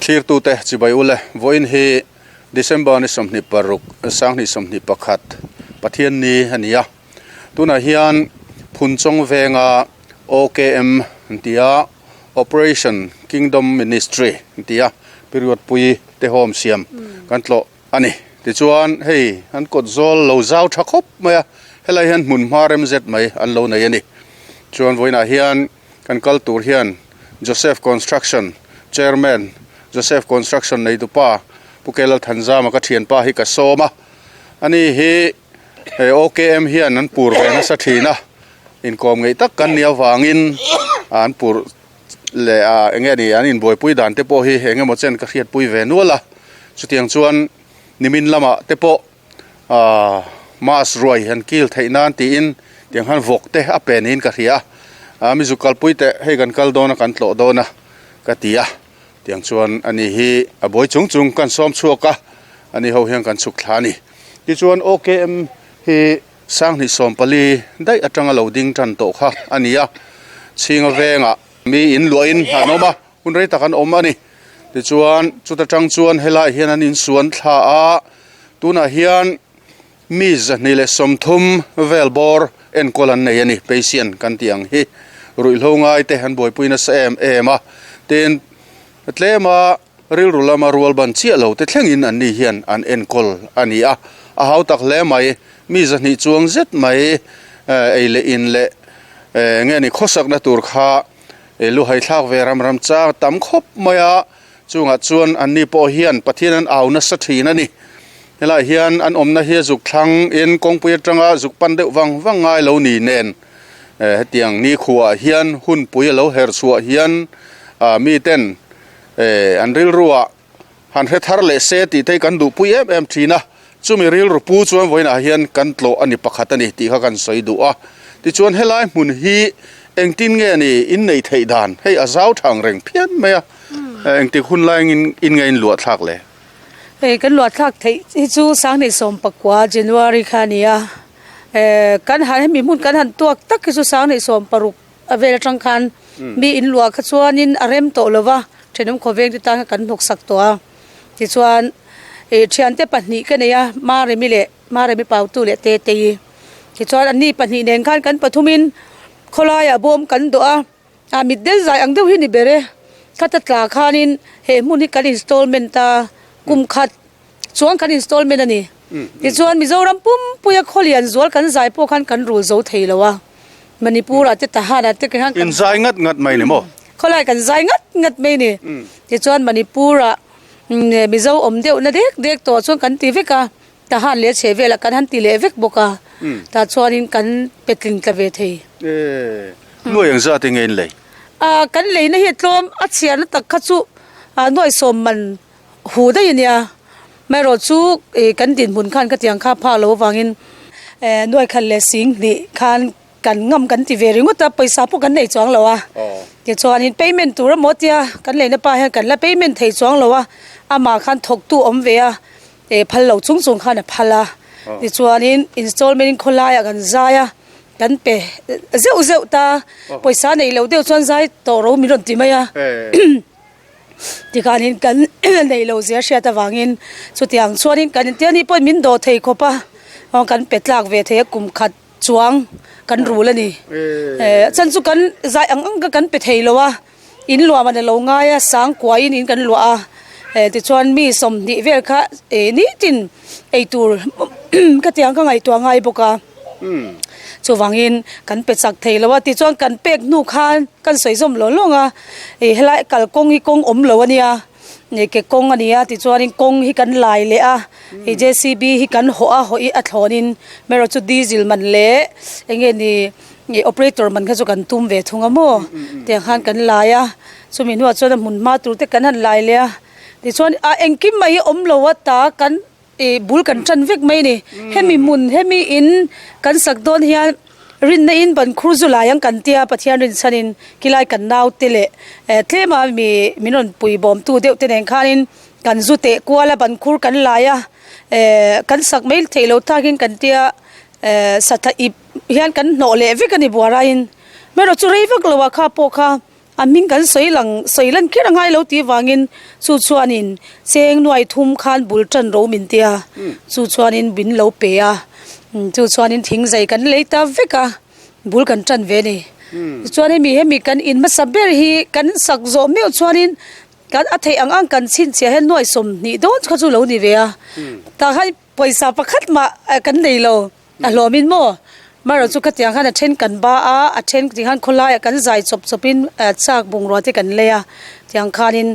Thlirtute chibai ule, vawiin hi December ni 26, 2021, Pathianni a ni a. Tunah hian Phunchawng venga OKM an ti a, Operation Kingdom Ministry an ti a, period pui te home siam kan tlawh a ni. Tichuan hei an kawt zawl lo zau tha khawp mai a, helai hian hmun hma rem zet mai an lo nei a ni. Chuan vawiinah hian kan kal tur hian Joseph Construction Chairman Joseph Construction neitupa Pu Kelal Thanzama ka thianpa hi ka sawm a, ani hi he OKM hian an pur ve nasa thin a, inkawm ngeih tak kan nih avangin an pur leh a eng nge ni an inbuaipui dan te pawh hi eng emaw chen ka hriatpui ve nual a, chutiang chuan nimin lamah te pawh Ahh mass ruai han kil theih nan tiin tiang khan vawk te a pe niin ka hria a, mi zuk kalpui teh hei kan kal dawn a kan tlawh dawn a ka ti a, tiang chuan ani hi a buai chung chung kan sawm chhuak a, ani ho hian kan chhuk thla a ni. Tichuan OKM hi Sanghnih 14 daih atanga lo ding tan tawh kha a ni a, chhinga vengah mi in luahin an awm a, hun rei tak an awm a ni. Tichuan chuta tang chuan helaiah hian an insuan thla a, tunah hian mi 230 vel bawr enkawl an nei a ni, patient kan tih ang hi ruihhlo ngai te an buaipui nasa em em a, tin tlema rilru lama rual ban chiah lo te thlengin an ni hian an enkawl a ni a, a hau tak hle mai, mi 200 chuang zet mai ei leh in leh nge ni khawsakna tur kha Luhai thlak ve ram ram chang tam khawp mai a, chungah chuan anni pawh hian Pathian an au nasa thin a ni. Helaiah hian an awmna hi a zuk thlang in kawngpui atanga zuk pan deuh vang vang ngai lo ni nen hetiang nikhuaah hian hunpui a lo her chhuah hian miten an rilruah han hre thar leh se tih te hi kan duhpui em em thin a, chumi rilru pu chuan vawiinah hian kan tlawh a ni pakhat a ni tih kha kan sawi duh a. Tichuan helai hmun hi engtin nge ni inneih theih dan hei a zau thang reng phian mai a, engtik hun laiin in nge in luah thlak le? Hei kan luah thlak theih hi chu 2019 January kha a ni a, kan han hemi hmun kan han tuak tak hi chu 2016 A vel atang khan mi in luah kha chuanin a rem tawh lo va, thenawm khawveng te tan khan kan hnawk sak tawh a. Tichuan ih thiante pahnih ka nei a, Maremi leh Maremi Pautu leh Tetei. Tichuan anni pahnih nen khan kan pathumin khawlaiah bawm kan dawh a, ah mitdel zai ang deuh hi ni ber e. Khata tla khanin he hmun hi kan installment a, kum khat chuan kan installment a ni. Tichuan Mizoram pumpuia khawlian zual kan zai pawh khan kan rul zo thei lo a. Manipur ah te Tahan ah te khan In zai ngat ngat mai ni maw? Khawlai kan zai ngat ngat mai ni. Tichuan Manipur ah Mizo awm deuh na dek dek tawh chuan kan ti vek a, Tahan leh chhe velah kan han ti leh vek bawk a, tah chuanin kan pe tling tla ve thei. Nuai ang zat enge in lei? Kan leina hi a tlawm, a chhiarna tak kha chu nuai sawm man Hu daih a nia. Amaherawh chu ih kan dinhmun khan ka tiang kha phak loh avangin nuai khat leh sing hnih khan kan ngam kan ti ve ringawt a, pawisa pawh kan nei chuang lo a. Tichuanin payment tur emaw tia kan leina pa hian kan la payment thei chuang lo a, amah khan thawktu awm ve a, ih phal lo chung chung khan a phal a. Tichuanin installment in khawlaiah kan zai a, kan pe zeuh zeuh ta, pawisa neih loh deuh chuan zai tawh ro min rawn ti mai a. Tikhanin kan neih loh zia hriat avangin chutiang chuanin kan intia ni pawhin min dawh thei khawp a, aw kan pe tlak ve thei a kum khat chuang kan rul a ni. Eh chan chu kan zai ang ang kha kan pe thei lo a, in luah man a lo ngai a, sang kuahin in kan luah a, eh tichuan mi 20 vel kha eh nitin eitur ka tiang ka ngaihtuah ngai bawk a. Chuvangin kan pe chak thei lo a, tichuan kan pek hnu khan kan sawi zawm lawng lawng a, ih helai kalkawng hi kawng awm lo a nia, ih ke kawng a ni a, tichuanin kawng hi kan lai leh a, ih JCB hi kan hawh a, hawh hi a thlawnin erawh chu diesel man leh eng nge ni ih operator man kha chu kan tum ve thung a maw tiang khan kan lai a, chumi hnuah chuan a hmun hma tur te kan han lai leh a, tichuan a engkim mai hi awm lo a ta kan. Ih bul kan tan vek mai a ni. Hemi hmun, hemi in kan sak dawn hian rinna in ban khur zu lai ang kan tia Pathian rinchhanin kilai kan naute leh tlema mi min rawn pui bawmtu deuh te nen khanin kan zu teh kual a, ban khur kan lai a, kan sak mai theih loh takin kan tia satha ip hian kan hnawh leh vek a ni buaraiin. Hmerawh chu rei vak lo ah kha pawh kha. A hming kan sawi lang sawi lan kher a ngai lo tih vangin chu chuanin cheng nuai thum khan bul tan ro min tia chu chuanin min lo pe a chu chuanin thing zai kan lei ta vek a bul kan tan ve a ni. Tichuan hemi hemi kan in hmasa ber hi kan sak zawh meuh chuanin kan a theih ang ang kan chhinchhiah hian nuai sawmhnih dawn kha chu lo ni ve a tah khan Pawisa pakhat mah kan nei lo a hlawmin maw? Marawh chu khatiang khan a then kan ba a, a then ti khan khawlaiah kan zai chawp chawpin chak bungrua te kan lei a, tiang khanin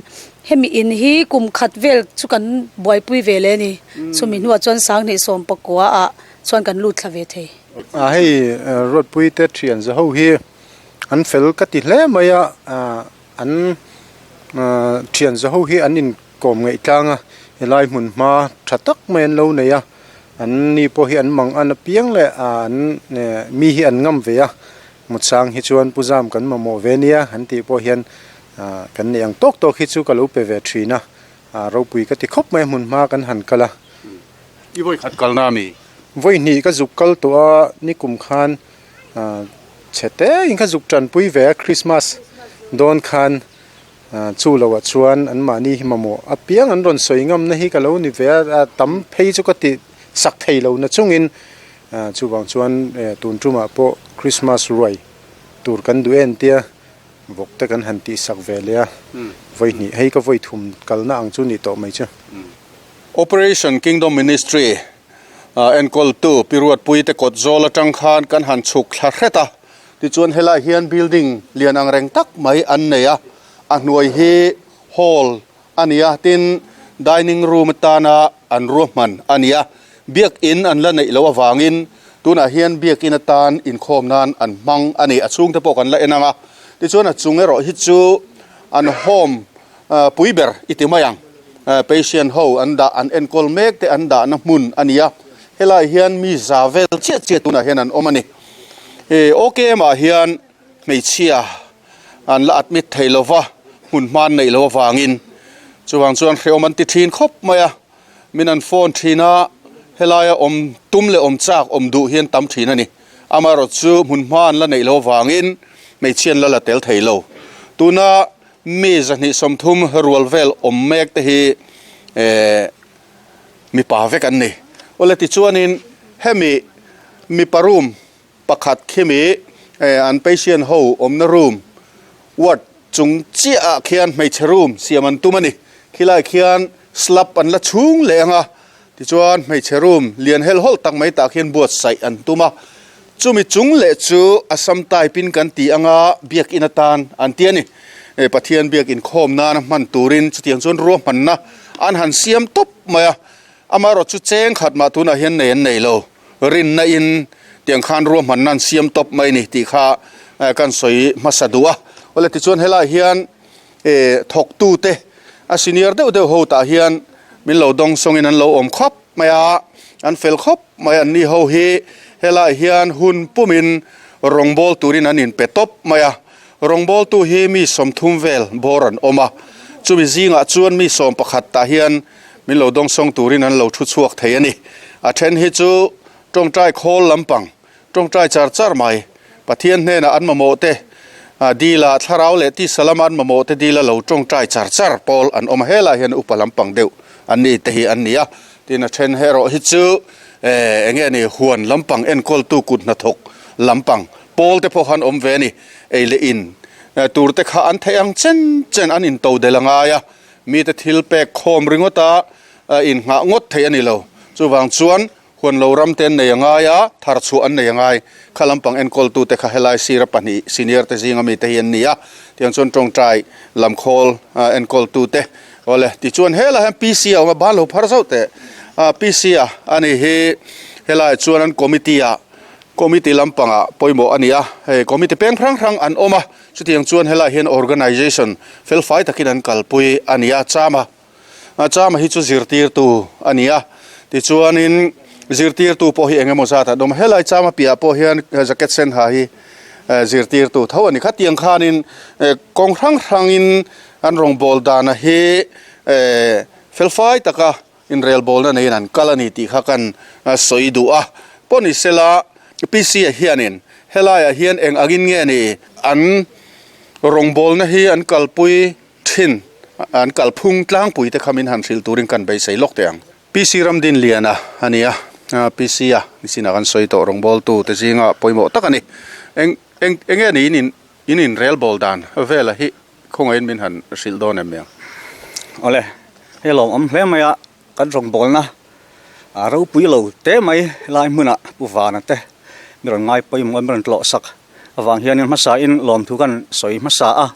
hemi in hi kum khat vel chu kan buaipui ve leh a ni. Chumi hnuah chuan Sanghnih sawmpakua ah chuan kan lut thla ve thei. A hei Ruatpui te thian za ho hi an fel ka ti hle mai a, an thian za ho hi an in Kawm ngaih tlang a, helai hmun hma tha tak mai an lo nei a, an ni pawh hi an mang an apiang leh an mi hi an ngam ve a, Muchang hi chuan Pu Zam kan mamawh ve nia an tih pawh hian kan neih ang tawk tawk hi chu ka lo pe ve thin a, ropui ka ti khawp mai a hmun hma kan han kal a. I vawi khat kalna a mi? Vawi hnih ka zuk kal tawh a, nikum khan chhe te in ka zuk tanpui ve a Christmas dawn khan Chu loah chuan anmahni hi mamawh apiang an rawn sawi ngamna hi ka lo ni ve a, tam phei chu ka ti sak thei lo na chungin chuvang chuan tun tumah pawh Christmas ruai tur kan duh en tia vawk te kan han tih sak ve leh a, vawi hnih hei ka vawi thum kalna ang chu ni tawh mai chu. Operation Kingdom Ministry enkawltu Pi Ruatpui te kawt zawl atang khan kan han chhuk thla hret a, Tichuan helai hian building lian ang reng tak mai an nei a, a hnuai hi hall a ni a, tin dining room atana an ruahman a ni a, biakin an la neih loh avangin tunah hian biakin atan inkhawm nan an hmang a ni, a chhungte pawh kan la en ang a, tichuan a chung erawh hi chu an home pui ber i ti mai ang, patient ho an dah an enkawl mek te an dahna hmun a ni a, helai hian mi za vel chiah chiah tunah hian an awm a ni. OKM ah hian hmeichhia an la admit thei lo va, hmun hma an neih loh avangin chuvang chuan hrehawm an ti thin khawp mai a, min an phone thin a, helaia awm tum leh awm chak awm duh hi an tam thin a ni. Amaherawhchu hmun hma an la neih loh avangin hmeichhia an la la tel thei lo. Tuna mi 230 rual vel awm mek te hi mipa vek an ni. Awle tichuanin hemi mipa room pakhat khimi an patient ho awmna room ward chung chiah ah khian hmeichhe room siam an tum a ni. Khilai khian slab an la chhung leh ang a, tichuan hmeichhe room lian hel hawlh tak mai tah khian buatsaih an tum a. Chumi chung leh chu Assam type in kan ti anga biakin atan an ti a ni. Pathian biak inkhawm nana hman turin chutiang chuan ruahmanna an han siam tawp mai a. Amaherawh chu cheng khat mah tunah hian nei an nei lo. Rinna in tiang khan ruahmanna an siam tawp mai a ni tih kha kan sawi hmasa duh a. Awle tichuan helaiah hian thawktute a senior deuh deuh ho tah hian min lo dawng sawngin an lo awm khawp mai a, an fel khawp mai an ni ho hi helaiah hian hun pumin rawngbâwl turin an inpe tawp mai a, rawngbâwltu hi mi 30 vel bawr an awm a, chumi zingah chuan mi 11 tah hian min lo dawng sawng turin an lo thu chhuak thei a ni. A then hi chu tawngtai khawl lampang Tawngtai char char mai. Pathian hnenah an mamawh te dila, thlarau leh tisa lama an mamawh te dila lo tawngtai char char pawl an awm a. Helaiah hian upa lampang deuh an ni te hi an ni a. Tin a then erawh hi chu eng nge ni huan lampang enkawltu kut hnathawk lampang pawl te pawh khan awm ve a ni. Ei leh in tur te kha an theih ang chen chen an into del a ngai a. Mite thil pek khawm ringawta innghah ngawt theih a ni lo. Chuvang chuan Huan lo ram te an nei a ngai a, thar chhuah an nei a ngai. Kha lampang enkawltute kha helai sira pahnih senior te zinga mite hi an ni a, tiang chuan tawngtai lam khawl enkawltute. Awle, tichuan helai hian PC a awm a, ban lo phar zauh teh. PC a a ni hi helaiah chuan an committee ah committee lampangah pawimawh a ni a, hei committee peng hrang hrang an awm a, chutiang chuan helaiah hian organisation felfai takin an kalpui a ni a, chama. A chama hi chu zirtirtu a ni a, tichuanin zirtirtu pawh hi eng emaw zat an awm a, helai chama piahah pawh hian jacket sen ha hi zirtirtu tho a ni. Khatiang khanin kawng hrang hrangin an rawngbâwl dana hi felfai taka inrelbâwlna neiin an kal a ni tih kha kan sawi duh a. Pawh ni sela PC-a hianin helaiah hian eng angin nge ni an. Rawngbawlna hi an kalpui thin, an kalphung tlangpui te kha min han hrilh turin kan beisei lawk teh ang. PC Ramdinliana a ni a, PC a nichinah kan sawi tawh rawngbawltu te zinga pawimawh tak a ni. Eng eng enge ni in in inrelbawl dan vela hi khawngaihin min han hrilh dawn em mai ang? Awle, hei lawmawm hle mai a, kan rawngbawlna a ropui lo te mai lai hmunah Pu Vana te mi rawn ngai pawimawh mi rawn tlawh sak avang hianin hmasain lawmthu kan sawi hmasa a.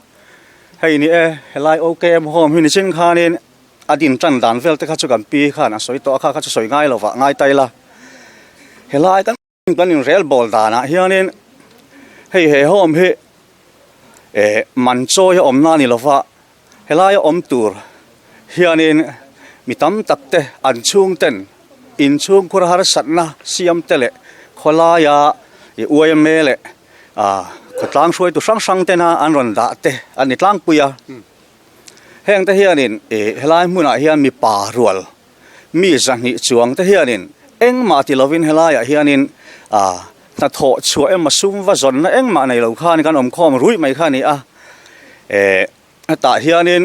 Hei ni e, helai OKM Home hi nichin khanin a din tan dan vel te kha chu kan pi khan a sawi tawh a, kha kha chu sawi ngai lovah ngai ta ila. Helai kan kan inrel bawl danah hianin hei he home hi eh man chawi a awmna a ni lova, helaia awm tur hianin mi tam tak te an chhung ten inchhungkhur harsatna siam te leh khawlaia ih yma leh ah khawtlang hruaitu hrang hrang tena an rawn dah te a ni tlangpui a. Heng te hianin ih helai hmunah hian mipa rual mi zahnih chuang te hianin engmah ti lovin helaiah hianin ah hnathawh chhuah emaw sum va zawnna engmah nei lo khan kan awm khawm ruih mai kha a ni a eh hetah hianin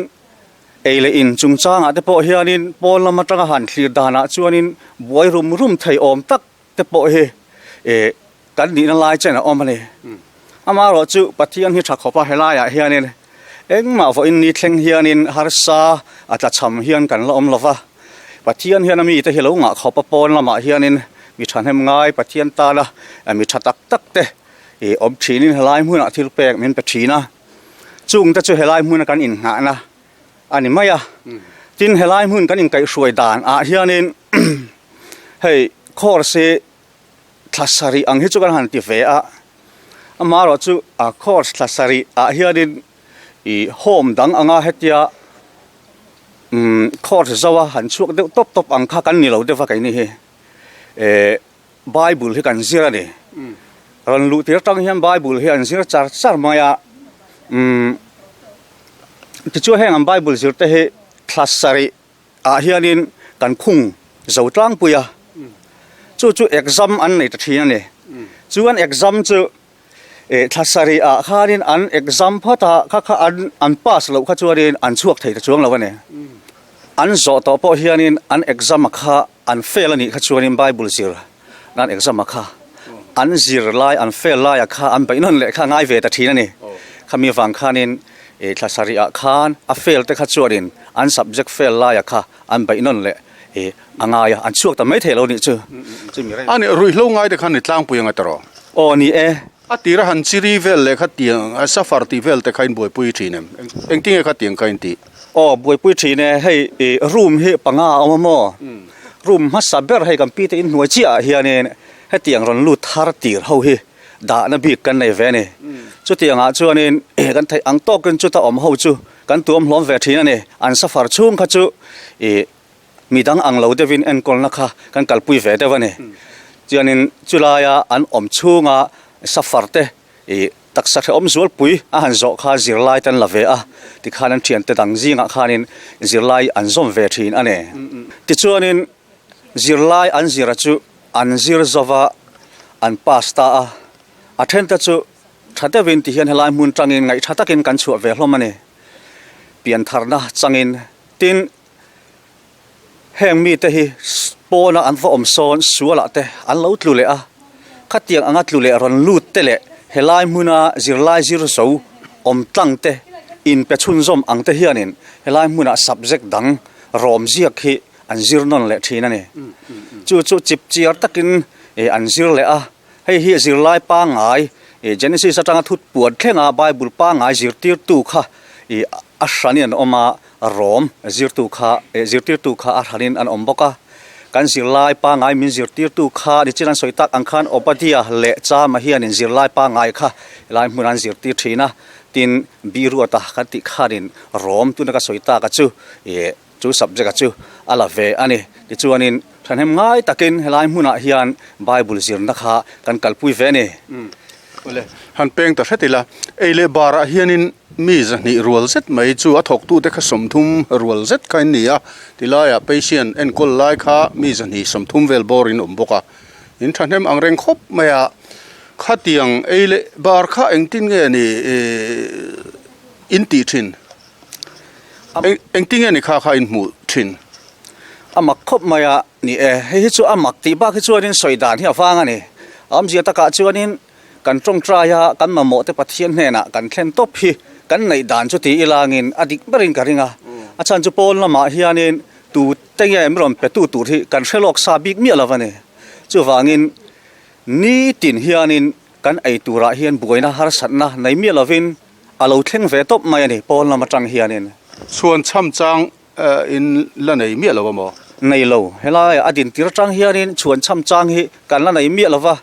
ei leh in chungchangah te pawh hianin pawn lam atanga han thlir danah chuanin buai rum rum thei awm tak te pawh hi eh kan nihna lai chen a awm a ni. Amaherawh chu Pathian hi tha khawp a helaiah hianin engmah vawiin ni thleng hianin harsa a tla cham hian kan la awm lo va. Pathian hian a mite hi lo ngah khawp a pawn lamah hianin mi thahnem ngai Pathian tana mi tha tak tak te ih awm thinin helai hmunah thil pek min pe thin a. Chungte chu helai hmuna kan innghahna a ni mai a. Tin helai hmun kan inkaihhruai dan ah hianin hei course hi thla sarih ang hi chu kan han ti ve a amaherawh chu a course thla sarih ah hianin ih home dang anga hetia umm course zo a han chhuak deuh tawp tawp ang kha kan ni lo deuh va keini hi eh bible hi kan zir a ni rawn luh tir atang hian bible hi an zir char char mai a umm tichuan heng an bible zir te hi thla sarih ah hianin kan khung zo tlangpui a chu chu exam an nei ta thin a ni chuan exam chu eh thla sarih ah khanin an exam phawt a kha kha an an pass loh kha chuanin an chhuak thei ta chuang lo a ni an zawh tawh pawh hianin an exam a kha an fail a nih kha chuanin bible zir nan exam a kha an zir lai an fail lai a kha an beih nawn leh kha a ngai ve ta thin a ni khami vang khanin ih thla sarih ah khan a fail te kha chuanin an subject fail lai a kha an beih nawn leh ih a ngai a an chhuak ta mai thei lo nih chu chumi reng a ni ruihhlo ngai te khan ni tlangpui anga tawh aw ni e. A tira han chiri vel leh kha tiang safar tih vel te kha in buaipui thin em engtinge kha tiang kha in tih. Aw buaipui thin e, hei ih room hi panga a awm a maw? Room hmasa ber hei kan pi te inhnuai chiah ah hianin hetiang rawn lut thar tir ho hi dahna bik kan nei ve a ni. Chutiang ah chuanin kan theih ang tawkin chuta awm ho chu kan tuam hlawm ve thin a ni. An safar chhung kha chu ih midang ang lo deuhin enkawlna kha kan kalpui ve deuh a ni. Chuanin chulaia an awm chhunga safar te ih Taksa hrehawm zualpui a han zawh kha zirlai te an la ve a, tikhan an thiante dang zingah khanin zirlai an zawm ve thin a ni. Tichuanin zirlai an zira chu an zir zova an pass ta a, a thente chu tha deuhin tihian helai hmun tangin ngaihtha takin kan chhuah ve hlawm a ni. Piantharna changin tin Heng mite hi pawna an va awm sawn sualah te an lo tlu leh a, khatiang anga tlu leh rawn lut te leh helai hmuna zirlai zir zo awm tlang te inpe chhunzawm ang te hianin helai hmunah subject dang rawm ziak hi an zir nawn leh thin a ni. Chu chu chip chiar takin an zir leh a, hei hi zirlai pangngai Genesis atanga thut puan thlenga Bible pangngai zirtirtu kha a hranin an awm a, Rom zirtu kha eh zirtirtu kha a hranin an awm bawk a, kan zirlai pangngai min zirtirtu kha nichin an sawi tak ang khan Obadiah leh Chama hianin zirlai pangngai kha helai hmunah an zirtir thin a, tin Biruata kan tih khanin Rom tuna ka sawi tak a chu eh chu subject a chu a la ve a ni. Tichuanin thahnem ngai takin helai hmunah hian Bible zirna kha kan kalpui ve a ni. Awle, han peng ta hret ila, ei leh barah hianin Mi zahnih rual zet mai chu a thawktute kha 30 rual zet kha in ni a, tilaiah patient enkawl lai kha mi zahnih 30 vel bawr in awm bawk a, in thahnem ang reng khawp mai a, khatiang ei leh bar kha engtin nge ni ih. in tih thin? Engtinge ni kha kha in hmuh thin? A mak khawp mai a, ni e, hei hi chu a mak tih bak hi chuanin sawi dan hi a vang a ni. A awmzia takah chuanin kan tawngtai a, kan mamawh te Pathian hnenah kan thlen tawp hi kan neih dan chu ti ilangin a dik berin ka ring a. A chhan chu pawn lamah hianin tu te nge min rawn pe tu tur hi kan hre lawk sa bik miah lo a ni. Chuvangin nitin hianin Kan ei turah hian buaina harsatna nei miah lovin a lo thleng ve tawp mai a ni, pawn lam atang hianin. Chhuan chham chang in la nei miah lo a maw? Nei lo, helaiah a dintir atang hianin chhuan chham chang hi kan la nei miah lo va,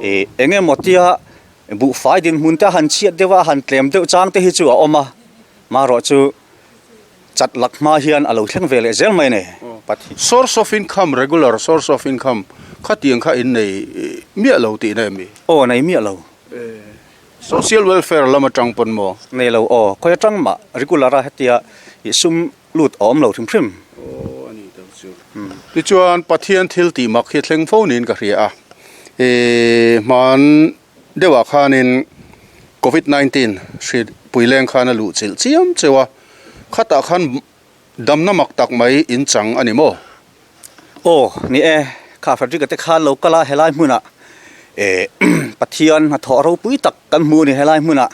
ih eng emaw tia buhfai dinhmun te a han chhiat deuh a, a han tlem deuh chang te hi chu a awm a, marawh chu Chat lak hma hian a lo thleng ve leh zel mai a ni. Pathian. Source of income, regular source of income khatiang kha in nei miah lo tihna em mi? Aw, nei miah lo. Social welfare lam atang pawn maw? Nei lo aw, khawi atang mah regular a hetia i sum lut a awm lo hrim hrim. Aw, a ni tak chu. Tichuan Pathian thil tih mak hi thleng fo niin ka hria a, i hman Deuhah khanin Covid 19 hri puileng khan a luh chilh chiam cheu a, khatah khan damna mak tak mai in chang a ni maw? Aw, ni e, kha Frederick-a te khan lo kal a, helai hmunah eh Pathian hnathawh ropui tak kan hmu a ni, helai hmunah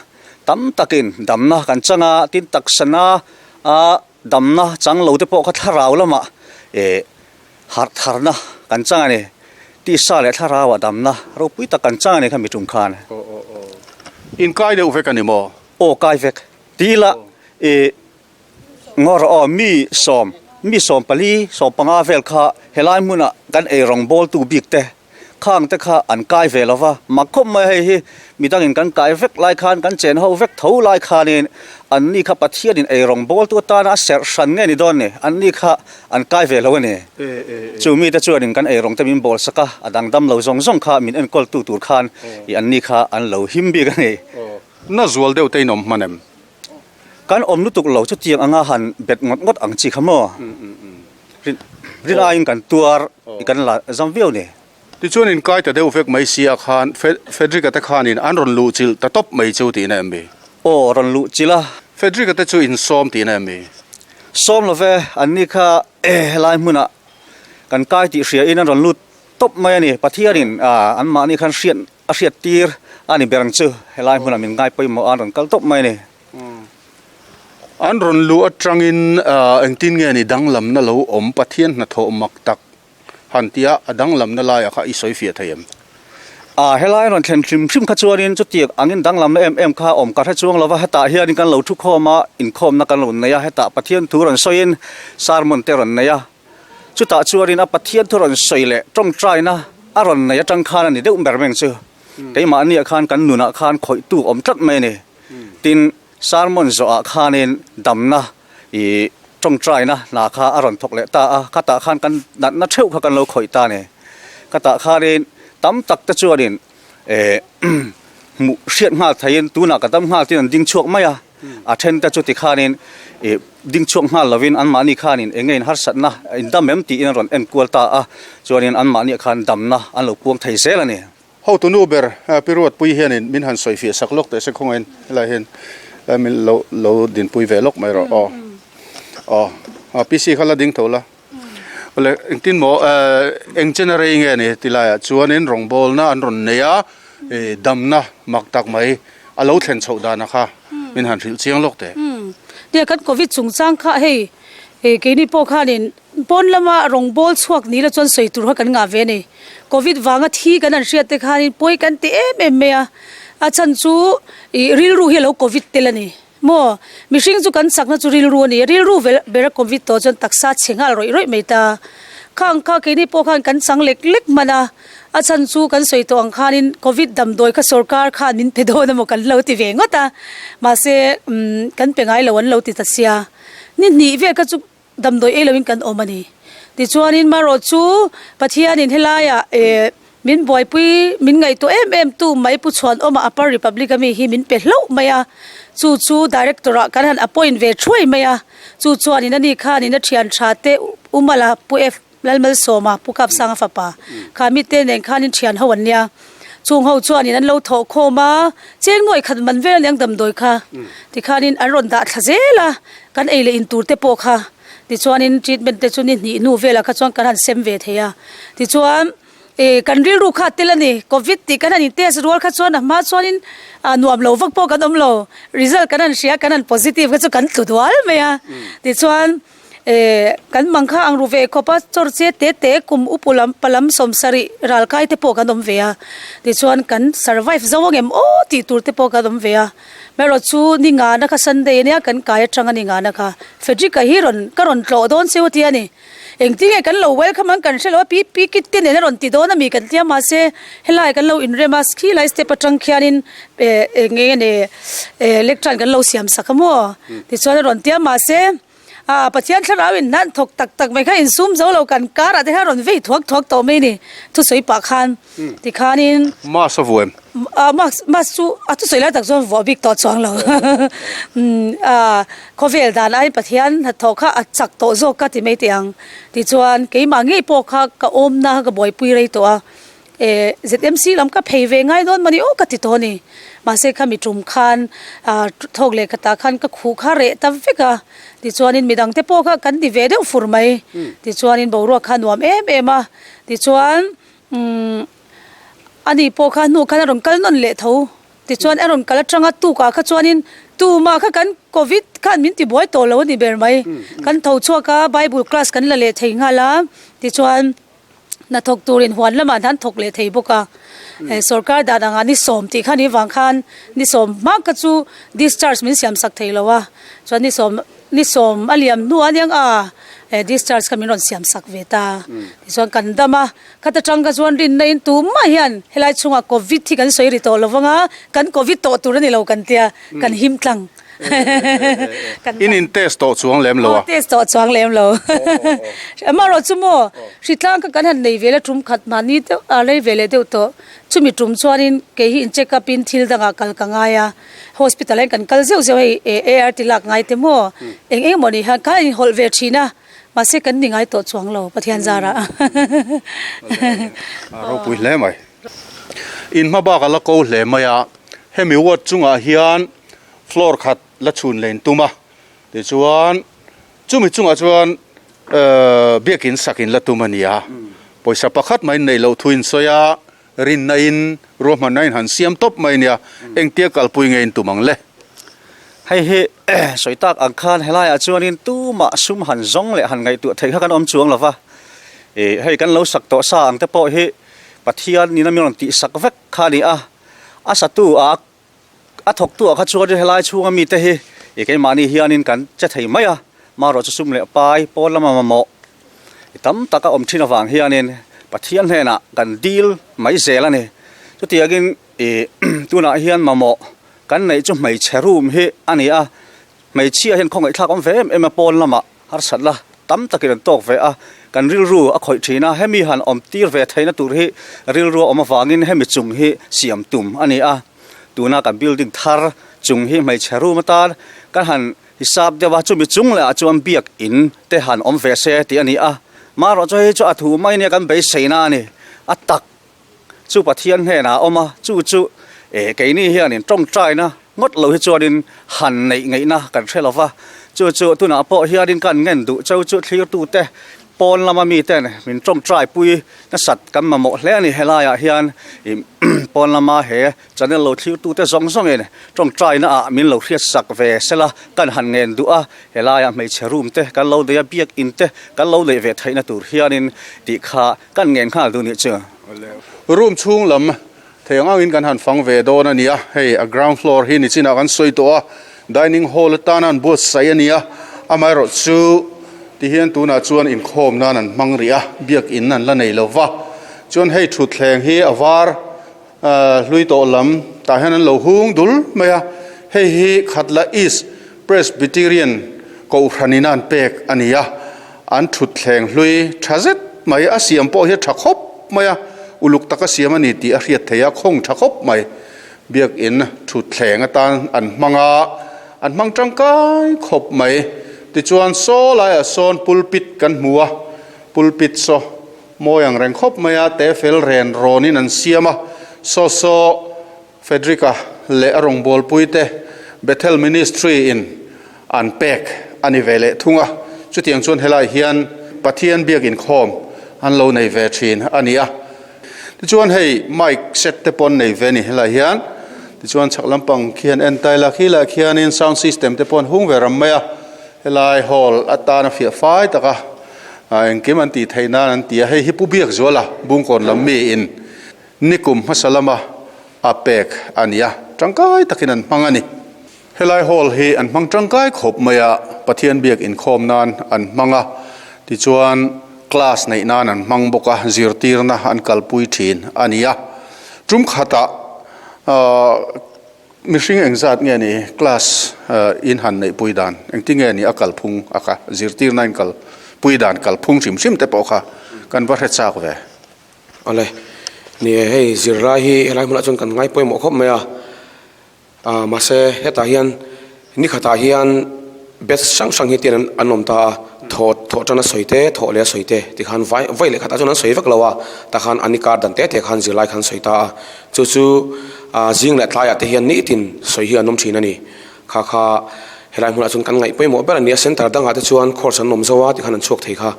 tam takin damna kan chang a, tin taksana a damna chang lo te pawh kha thlarau lamah eh Harh tharna kan chang a ni. Tisa leh thlarauah damna ropui tak kan chang a ni kha mi tum khan. Aw aw aw. In kai deuh vek a ni maw? Aw kai vek. Ti ila i ngawr aw mi sawm, mi 14, 15 vel kha helai hmunah kan ei rawngbawltu bik te Khang te kha an kai ve lo va, mak khawp mai hei hi midangin kan kai vek lai khan kan chen ho vek tho lai khanin anni kha Pathianin ei rawng bawltu atana a serh hran nge ni dawn ni, anni kha an kai ve lo a ni. Chu mite chuanin kan ei rawng te min bawl sak a, a dangdam lo zawng zawng kha min enkawltu tur khan i anni kha an lo him bik a ni. Na zual deuh te in awm hman em? Kan awm lutuk lo chutiang anga han bet ngawt ngawt ang chi kha maw? Rin aiin kan tuar i kan la zam viau ni. Tichuan inkai ta deuh vek mai sia khan Frederick-a te khanin an rawn luh chilh ta tawp mai chu tihna em mi? Aw, rawn luh chilh a. Frederick-a te chu insawm tihna em mi? Sawm lo ve, anni kha helai hmunah kan kai tih hria in an rawn lut tawp mai a ni. Pathianin anmahni khan hriat a hriat tir a ni ber ang chu helai hmunah min ngai pawimawh a an rawn kal tawp mai a ni. An rawn luh atangin engtin nge ni danglamna lo awm Pathian hnathawh mak tak han tia a danglamna laiah kha i sawi fiah thei em? A, helai rawn thlen hrim hrim kha chuanin chutiang angin danglamna em em kha awm ka hre chuang lova, hetah hianin kan lo thu khawm a, inkhawmna kan lo nei a, hetah Pathian thu rawn sawiin sermon te rawn nei a, chutah chuanin a Pathian thu rawn sawi leh tawngtaina a rawn nei atang khan a ni deuh ber meng chu. Keimahniah khan kan nunah khan khawihtu awm tlat mai a ni. Tin, sermon zawhah khanin damna ih tawngtaina hna kha a rawn thawk leh ta a, khatah khan kan natna theuh kha kan lo khawih ta a ni. Khatah khanin tam tak te chuanin eh hmuh hriat nghal theiin tunah ka dam nghal tiin an ding chhuak mai a, a then te chu tikhanin ih ding chhuak nghal lovin anmahni khanin eng nge in harsatna in dam em tiin an rawn enkual ta a, chuanin anmahniah khan damna an lo puang thei zel a ni. Hotu nu ber Pi Ruatpui hianin min han sawi fiah sak lawk teh se khawngaiin helai hian min lo lo dinpui ve lawk mai rawh aw. Aw PC kha la ding tho la. Awle engtin maw eng chen a rei nge ni ti laiah chuanin rawngbawlna an rawn nei a damna mak tak mai a lo thlen chhoh dana kha min han hrilh chiang lawk teh. Nia kan Covid chungchang kha hei keini pawh khanin Pawn lama rawngbâwl chhuak ni la chuan sawi tur kha kan ngah ve a ni. Covid vanga thi kan han hriat te khanin pawi kan ti em em mai a, a chhan chu ih rilru hi a lo Covid tel a ni maw? Mihring chu kan chakna chu rilru a ni a, rilru ber a Covid tawh chuan taksa chhe nghal rawih rawih mai ta. Khang kha keini pawh khan kan chang lek lek hman a, a chhan chu kan sawi tawh ang khanin Covid damdawi kha sorkar khan min pe dawn emaw kan lo ti ve ngawt a, mahse umm kan pe ngai lo an lo ti ta sia. Ni hnih vel kha chu Damdawi ei loin kan awm a ni. Tichuanin marawh chu Pathianin helaiah eh min buaipui min ngaihtuah em em tu mai Pu Chhuanawma Upper Republic ami hi min pe hlauh mai a, chu chu Director ah kan han appoint ve thuai mai a, chu chuanin ani khanin a thian tha te Umala Pu F Lalmalsawma Pu Kapsanga fapa kha mite nen khanin thian ho an nia. Chung ho chuanin an lo thawh khawm a, cheng nuai khat man vel aniang damdawi kha tikhanin an rawn dah thla zel a, kan ei leh in tur te pawh kha tichuanin treatment te chu ni hnih hnu velah kha chuan kan han sem ve thei a, tichuan eh kan rilru kha a tel a ni, covid tih kan han in test rual kha chuan a hma chuanin ah nuam lo vak pawh kan awm lo, result kan han hria kan han positive kha chu kan tlu dual mai a, tichuan. Eh, kan mang kha ang ru ve khawp a, chawr che te te kum upu lam palam sawmsarih ral kai te pawh kan awm ve a, tichuan kan survive zo ang em aw tih tur te pawh kan awm ve a, maherawh chu ni ngana kha Sunday ania kan kai atang a ni ngana kha Frederick-a hi rawn ka rawn tlawh dawn cheu tia ni, engtin nge kan lo welcome ang kan hrelo a pi pi kit te nen a rawn ti dawn ami kan tia mahse helai kan lo inrem a khilai step atang khianin eh eng nge ni eh lectern kan lo siam sak a maw tichuan a rawn tia mahse. A Pathian thlarau in hnan thawk tak tak mai kha insum zo lo kan kar ah te khan rawn vei thuak thuak tawh mai ni thusawi pah khan tikhanin Mask a vuah em? A mask mask chu a thusawi lai tak chuan vuah bik tawh chuang lo a khawvel dan aiin Pathian hnathawh kha a chak tawh zawk ka ti mai teh ang tichuan keimah ngei pawh kha ka awmna ka buaipui rei tawh a Eh, ZMC lam ka phei ve ngai dawn mawni aw ka ti tawh a ni. Mahse khami tum khan ah thawk leh khatah khan ka khuh kha reh ta vek a. Tichuanin midang te pawh kha kan ti ve deuh fur mai. Tichuanin boruak kha nuam em em a. Tichuan umm ani pawh kha hnu khan a rawn kal nawn leh tho. Tichuan a rawn kal atanga tukah kha chuanin tumah kha kan covid khan min ti buai tawh lo a ni ber mai. Kan tho chhuak a, bible class kan la leh thei nghal a. Tichuan. Hnathawk turin huan lamah hian thawk leh thei bawk a, sorkar dan angah ni sawm tih kha ni vang khan ni sawm hma kha chu discharge min siam sak thei lo a, chuan ni sawm ni sawm a liam hnu a niang a discharge kha min rawn siam sak ve ta, tichuan kan dam a, khata tang kha chuan rinna in tumah hian helai chhungah covid hi kan sawi ri tawh lo vang a, kan covid tawh tur a ni lo kan tia kan him tlang. In in test tawh chuang lem lo a. Aw test tawh chuang lem lo. Amaherawh chu maw hritlang kha kan han nei ve la tum khat mahni deuh a rei ve leh deuh tawh. Chumi tum chuanin kei hi in check up in thil dangah kal ka ngai a. Hospital ah hian kan kal zeuh zeuh hei ART lak ngai te maw eng eng emaw ni hian kha in hawlh ve thin a. Mahse kan ni ngai tawh chuang lo Pathian zarah. A ropui hle mai. In hma bak a la ko hle mai a. Hemi ward chungah hian floor khat la chhun leh in tum a, tichuan chumi chungah chuan biakin sak in la tum a ni a, pawisa pakhat mai neih loh thu in sawi a, rinna in ruahmanna in han siam tawp mai a nia, engtia kalpui nge in tum ang le? Hei hi sawi tak ang khan helaiah chuanin tumah sum han zawng leh han ngaihtuah theih kha kan awm chuang lo va, ih hei kan lo sak tawh sa ang te pawh hi Pathian in a min rawn tihsak vek kha a ni a, a satu a A thawktu ah kha chuan helai chhunga mite hi ih keimahni hianin kan che thei mai a, marawh chu sum leh pai pawn lama mamawh tam tak a awm thin avang hianin Pathian hnenah kan dil mai zel a ni. Chutiangin ih tunah hian mamawh kan neih chu hmeichhe room hi a ni a, hmeichhia hian khawngaihthlak awm ve em em a pawn lamah harsatna tam takin an tawk ve a, kan rilru a khawih thin a, hemi han awm tir ve theihna tur hi rilru a awm avangin hemi chung hi siam tum a ni a, tuna kan building thar chung hi hmeichhe room atan kan han hisap deuh a, chumi chung leh ah chuan biak in te han awm ve se tih a ni a, marawh chu hei chu a thu mai nia kan beiseina a ni, a tak chu Pathian hnenah a awm a, chu chu eh keini hianin tawngtaina ngawt lo hi chuanin han neih ngaihna kan hre lo va, chu chu tunah pawh hianin kan ngen duh cheu chu thlirtute pawn lama miten min tawngtai pui nasat kan mamawh hle a ni helaiah hian ih pawn lama he channel lo thlirtute zawng zawngin tawngtaina ah min lo hriatsak ve sela kan han ngen duh a, helaiah hmeichhe room te kan lo nei a biakin te kan lo neih ve theihna tur hianin tih kha Kan ngen nghal duh nih chu. Room chhung lam thei ang angin kan han fang ve dawn a ni a, hei a ground floor hi nichinah kan sawi tawh a, dining hall atana an buatsaih a ni a, amaherawh chu tihian tunah chuan inkhawm nan an hmang rih a, biakin an la nei lo va, chuan hei thutthleng hi a var hlui tawh lam tah hian an lo hung dul mai a, hei hi Khatla East Presbyterian Kohhranin a an pek a ni a. An thutthleng hlui tha zet mai, a siam pawh hi a tha khawp mai a, uluk taka siam a ni tih a hriat theih a, khawng tha khawp mai. Biakin thutthleng atan an hmang a, an hmang tangkai khawp mai. Tichuan saw laiah sawn pulpit kan hmu a, pulpit saw mawi ang reng khawp mai a, te fel ren rawnin an siam a. Saw saw Frederick-a leh a rawngbawlpuite Bethel Ministry in an pek a ni ve leh thung a, chutiang chuan helai hian Pathian biak inkhawm an lo nei ve thin a ni a. Tichuan hei mic set te pawh an nei ve a ni helai hian, tichuan chhak lampang khian en tai la khi lah khianin sound system te pawh an hung ve ram mai a, helai hall atana fiah fai taka engkim an tih theih nan an ti a, hei hi Pu Biakzuala Bungkawn lam miin Nikum hmasa lama a pek a ni a, tangkai takin an hmang a ni. Helai hall hi an hmang tangkai khawp mai a, Pathian biak inkhawm nan an hmang a, tichuan class neih nan an hmang bawk a, zirtirna an kalpui thin a ni a. Tum khatah mihring engzat nge ni class in han neihpui dan, engtinge ni a kalphung a kha, zirtirna in kalpui dan kalphung hrim hrim te pawh kha kan va hre chak ve. Awle, ni e hei zirlai hi helai hmunah chuan kan ngai pawimawh khawp mai a, ah mahse hetah hian ni khatah hian batch hrang hrang hi tian an awm ta a, thawh thawh tan a sawi te thawh leh a sawi te tikhan vai vawi leh khatah chuan an sawi vek lo a, takhan an i kar dan te te khan zirlai khan sawi ta a, chu chu ah zing leh tlaiah te hian nitin sawi hi an awm thin a ni, kha kha helai hmunah chuan kan ngaih pawimawh ber a ni a, center dangah te chuan course an awm zo a tikhan an chhuak thei kha.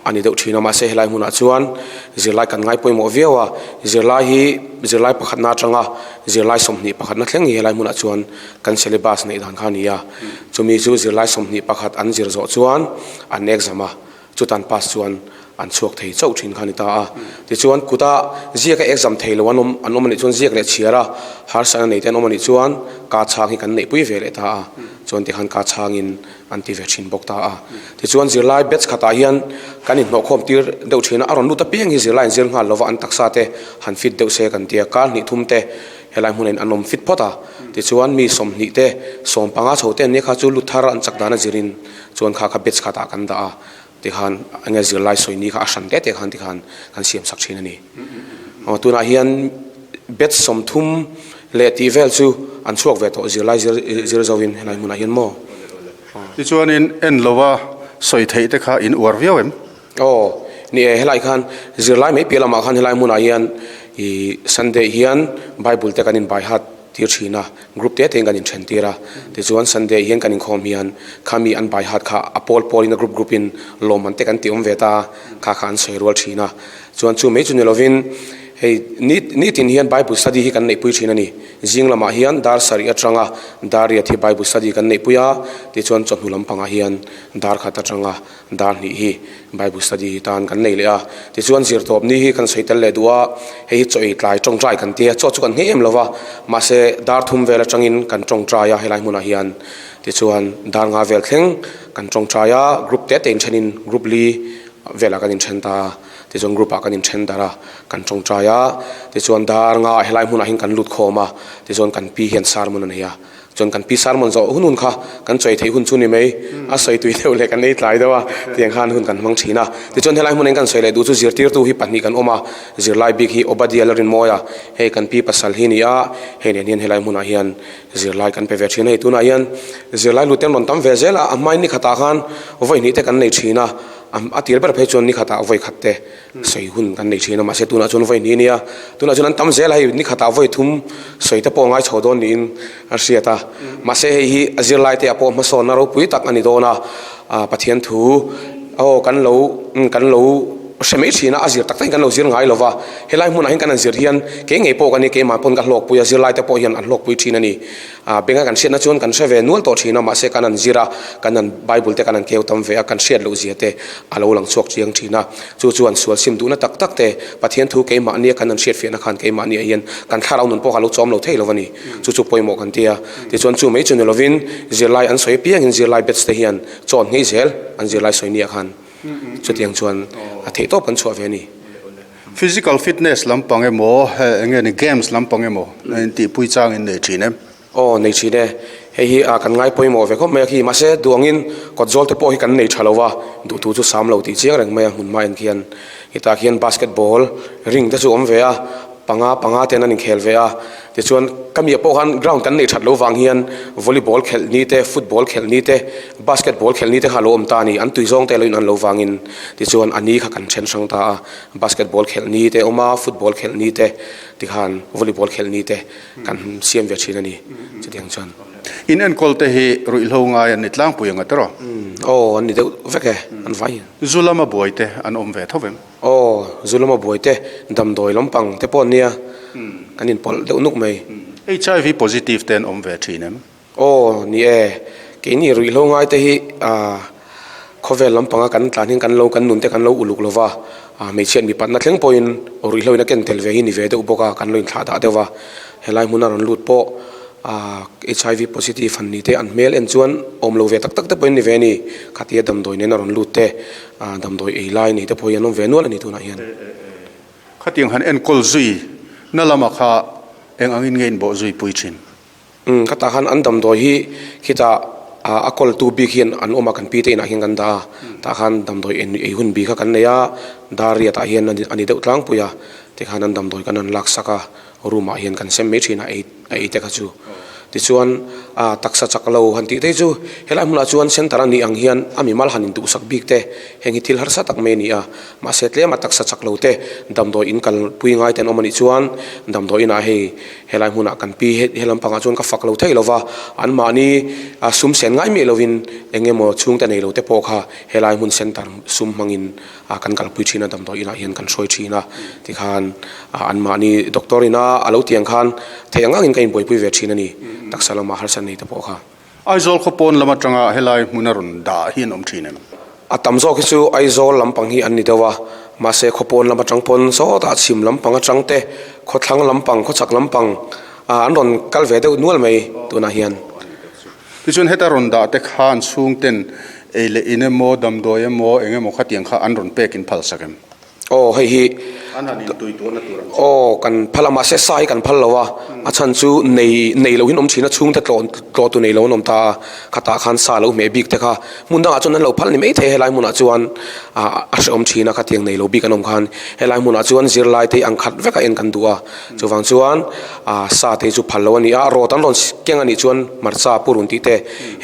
A ni deuh thin a, mahse helai hmunah chuan zirlai kan ngai pawimawh viau a, zirlai hi zirlai pakhatna atanga zirlai 21 pakhatna thleng hi helai hmunah chuan kan syllabus neih dan kha a ni a, chumi chu zirlai 21 an zir zawh chuan an exam a, chutan pass chuan an chhuak thei chauh thin kha a ni ta a, tichuan kuta ziaka exam thei lo an awm an awm a nih chuan ziak leh chhiar a harsatna nei te an awm a nih chuan ka chhang hi kan neihpui ve leh ta a, chuan tikhan ka chhangin an ti ve thin bawk ta a. Tichuan zirlai batch khatah hian kan inhnawhkhawm tir deuh thin a, a rawn lut apiang hi zirlai in zir nghal lova an taksa te han fit deuh se kan ti a, kar hnih thum te helai hmunah in an awm fit phawt a. Tichuan mi 20 te 15 chho te an nia kha chu lut thar an chak dan a zirin chuan kha kha batch khatah kan dah a, tikhan enge zirlai sawi ni kha a hran te te khan tikhan kan siam sak thin a ni. Aw tunah hian batch 30 leh tih vel chu an chhuak ve tawh zirlai zir zir zo in helai hmunah hian maw. Tichuanin en lova sawi theih te kha in uar viau em? Aw ni e helai khan zirlai mai piah lamah khan helai hmunah hian ih Sunday hian Bible te kan in bai hat tir thin a, group te tein kan inthen tir a, tichuan Sunday hian kan inkhawm hian khami an bai hat kha a pawl pawlin a group group in lawmman te kan ti awm ve ta a, kha kha an sawi rual thin a, chuan chu mai chu ni lovin hei ni nitin hian Bible study hi kan neihpui thin a ni, zing lamah hian dar sarih atanga dar riat hi Bible study kan neihpui a, tichuan chawhnu lampangah hian dar khat atanga Dar hnih hi Bible study tan kan nei leh a, tichuan zirtawp ni hi kan sawi tel leh duh a, hei hi chaw ei tlai tawngtai kan ti a, chaw chu kan nghei em lo va, mahse dar thum vel atangin kan tawngtai a helai hmunah hian, tichuan dar nga vel thleng kan tawngtai a, group te te inthenin group li velah kan inthen ta a, tichuan group ah kan inthen darh a, kan tawngtai a, tichuan dar nga ah helai hmunah hian kan lut khawm a, tichuan kan pi hian sermon a nei a. Chuan kan pi sermon zawh hun hun kha kan chawi theih hun chu ni mai, a sawi tui deuh leh kan ei tlai deuh a, tiang khan hun kan hmang thin a. Tichuan helai hmun in kan sawi leh duh chu zirtirtu hi pahnih kan awm a, zirlai bik hi Obadiah Lalrinmawia, hei kan pi pasal hi ni a, hei nen hian helai hmunah hian zirlai kan pe ve thin a, hei tunah hian zirlai lut te an rawn tam ve zel a, a hmain ni khatah khan vawi hnih te kan nei thin a, a tir ber phei chuan ni khatah vawi khat te Sawi hun kan nei thin a, mahse tunah chuan vawi hnih a nia, tunah chuan an tam zel a, hei ni khatah vawi thum sawi te pawh a ngai chho dawn niin a hriat a, mahse hei hi a zirlai te ah pawh hmasawnna ropui tak a ni dawn a, ah Pathian thu aw kan lo kan lo hre mai thin a, a zir tak takin kan lo zir ngai lo va, helai hmunah hian kan han zir hian kei ngei pawh ka ni, keimah pawn ka hlawkpui a, zirlai te pawh hian an hlawkpui thin a ni. A benga kan hriatna chuan kan hre ve nual tawh thin a, mahse kan han zir a, kan han Bible te kan han keu tam ve a, kan hriat loh zia te a lo lang chhuak chiang thin a. Chu chuan sual sim duhna tak tak te, Pathian thu keimahnia kan han hriat fiahna khan keimahniah hian kan thlarau nun pawh kha a lo chawm lo thei lo a ni. Chu chu pawimawh kan ti a. Tichuan chu mai chu ni lovin zirlai an sawi apiangin zirlai batch te hian chaw an nghei zel an zirlai sawi nia khan chutiang chuan a theihtawp kan chhuah ve a ni. Physical fitness lampang emaw, eng nge ni games lampang emaw in tihpui chang in nei thin em? Aw, nei thin e. Hei hi kan ngai pawimawh ve khawp mai a khi. Mahse, duangin kawt zawl te pawh hi kan nei tha lo va, duhtu chu sam lo tih chiang reng mai a hmun hma en khian. Hetah khian basketball ring te chu awm ve a. Panga panga ten an inkhel ve a, tichuan ka miah pawh khan ground kan neih that loh vang hian volleyball khelh ni te, football khelh ni te, basketball khelh ni te kha a lo awm ta a ni, an tui zawng te lo in an lo vangin tichuan a ni kha kan then hrang ta a, basketball khelh ni te a awm a, football khelh ni te tikhan volleyball khelh ni te kan siam ve thin a ni chutiang chuan. In enkawl te hi ruihhlo ngai an ni tlangpui ang a tiraw? Aw an ni deuh vek e, an vai. Zu lama buai te an awm ve tho vem? Aw, zu lama buai te, damdawi lampang te pawh an nia, kan inpawlh deuh nuk mai. HIV positive te an awm ve thin em? Aw, ni e, keini ruihhlo ngai te hi khawvel lampanga kan tlan hian kan lo kan nun te kan lo uluk lo va, hmeichhiat mipatna thleng pawhin ruihhlo in a ken tel ve hi ni ve deuh bawk a, kan lo inthlah dah deuh va, helai hmuna rawn lut pawh HIV positive han ni te an hmel en chuan awm lo ve tak tak te pawhin ni ve a ni, khatia damdawi nen a rawn lut te damdawi ei lai nei te pawh hi an awm ve nual a ni tunah hian. Khatiang han enkawl zui na lamah kha eng angin nge inbawh zui pui thin? Umm khatah khan an damdawi hi khitah a kawltu bik hian an awm a kan pi te inah hian kan dah a, tah khan damdawi ei hun bik kha kan nei a, dar riatah hian a ni deuh tlangpui a, tikhan an damdawi kan rawn laksak a. Room ah hian kan sem mai thin a ei a ei te kha chu. Tichuan ah taksa chak lo han tih te chu helai hmunah chuan center a nih ang hian a mimal han induhsak bik te heng hi thil harsa tak mai a ni a. Mahse tlema taksa chak lo te damdawi in kalpui ngai te an awm a nih chuan damdawi inah hei helai hmunah kan pi he lampangah chuan ka fak lo thei lo va, anmahni ah sum sen ngai miah lovin eng emaw chhungte nei lo te pawh kha helai hmun center sum hmangin a kan kalpui thin a damdawi inah hian kan hruai thin a tikhan anmahni doctor ina a lo tiang khan theih ang angin ka inbuaipui ve thin a ni taksa lama harsa nei te pawh kha. Aizawl khaw pawn lam atanga helai hmun a rawn dah hi an awm thin em? A tam zawk hi chu Aizawl lampang hi an ni deuh a, mahse khaw pawn lam atang pawn sawtah chhim lampang atang te, khawthlang lampang, khawchhak lampang an rawn kal ve deuh nual mai tunah hian. Tichuan heta rawn dah te khan chhungten ei leh in emaw, damdawi emaw, eng emaw khatiang kha an rawn pek in phal sak em? Aw hei hi An han intui tuahna tur ang chi. Aw kan phal a, mahse sa hi kan phal lo a, a chhan chu nei nei lohin awm thin a, chhungte tlawh tlawh tu nei lo an awm ta a, khatah khan sa lo hmeh bik te kha hmun dangah chuan an lo phal ni maithei a, helai hmunah chuan ah a hrehawm thin a, khatiang nei lo bik an awm khan helai hmunah chuan zirlai te ang khat vek a en kan duh a. Chuvang chuan sa te chu phal lo a ni a, rawt an rawn keng a nih chuan hmarcha purun tih te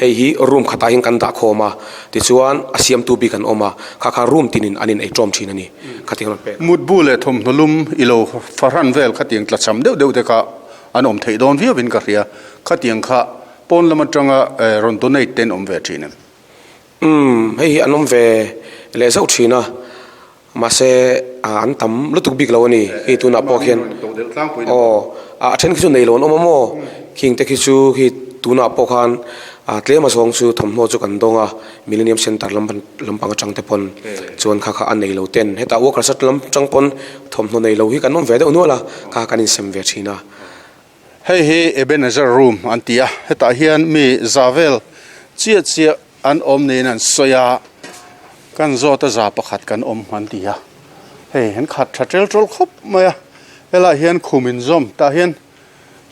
hei hi room khatah hian kan dah khawm a, tichuan a siamtu bik an awm a, kha kha room tinin an in ei tawm thin a ni, khatiang rawn pek. Mutbu leh thawmhnaw lum i lo fahran vel khatiang tlachham deuh deuh te kha an awm theih dawn viau in ka hria, khatiang kha pawn lam atanga rawn donate te an awm ve thin em? Umm hei hi an awm ve leh zauh thin a. Mahse an tam lutuk bik lo a ni hei tunah pawh khian aw a then khi chu nei lo an awm a maw khing te khi chu khi tunah pawh khan tlem a zawng chu thawmhnaw chu kan dawng a Millennium Centre lam lampang atang te pawn chuan kha kha a nei lo ten hetah workers lam atang pawn thawmhnaw nei lo hi kan awm ve deuh nual a kha kan insem ve thin a. Hei hi Ebenezer room an ti a hetah hian mi za vel chiah chiah An awm niin an sawi a, kan zawt a za pakhat kan awm an ti a, hei an khat tha tel tawl khawp mai a, helaiah hian khum inzawm tah hian